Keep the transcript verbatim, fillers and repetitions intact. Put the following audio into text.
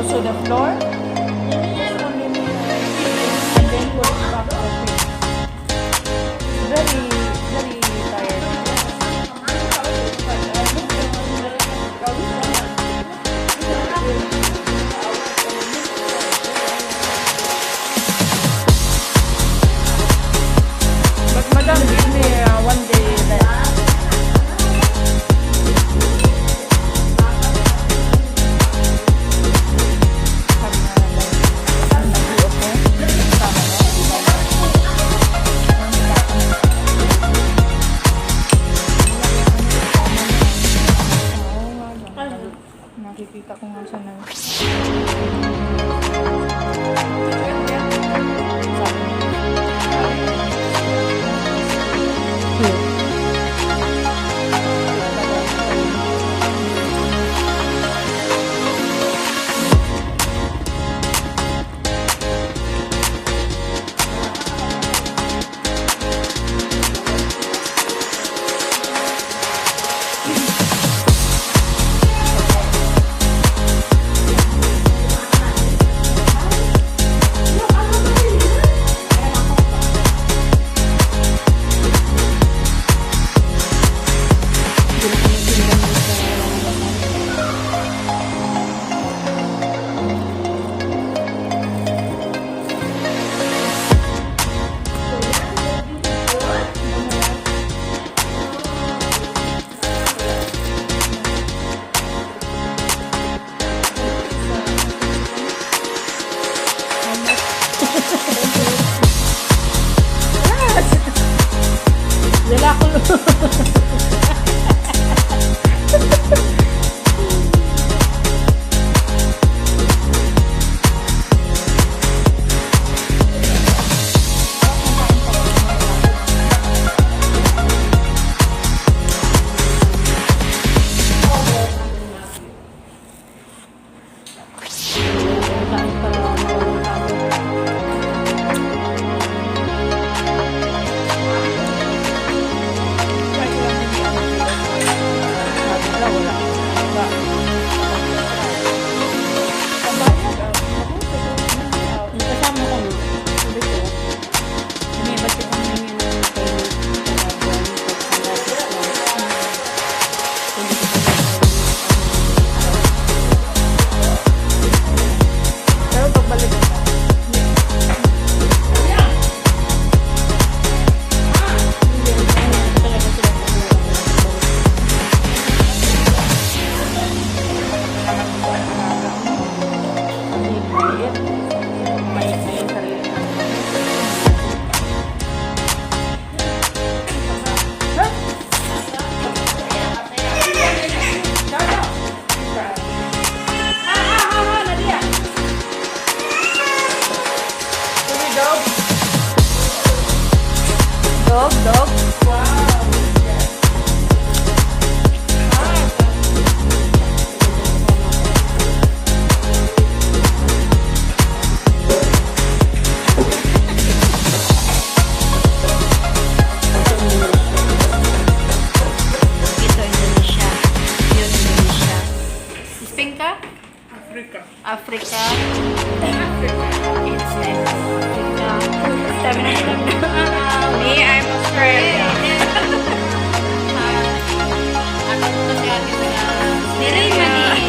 So the floor, it's only me and then put back the thing. Very, very tired. But madam, give me, uh, one day left. Nakikita ko nga siya na. Wala ko. Ang kasama ko nga, sabi ko, may iba't ibang menu ng payment sa buwan, sa gastos lang. Hindi ko pa lang. Pero pagbalik ko, Dog, dog. Ito, Indonesia. Yun, Indonesia. Spain ka? Africa. Africa. It's time for Africa. Sabi na nila, "Me, I'm Australia." Ah, ano ko kasi ate sa Diri, Australia.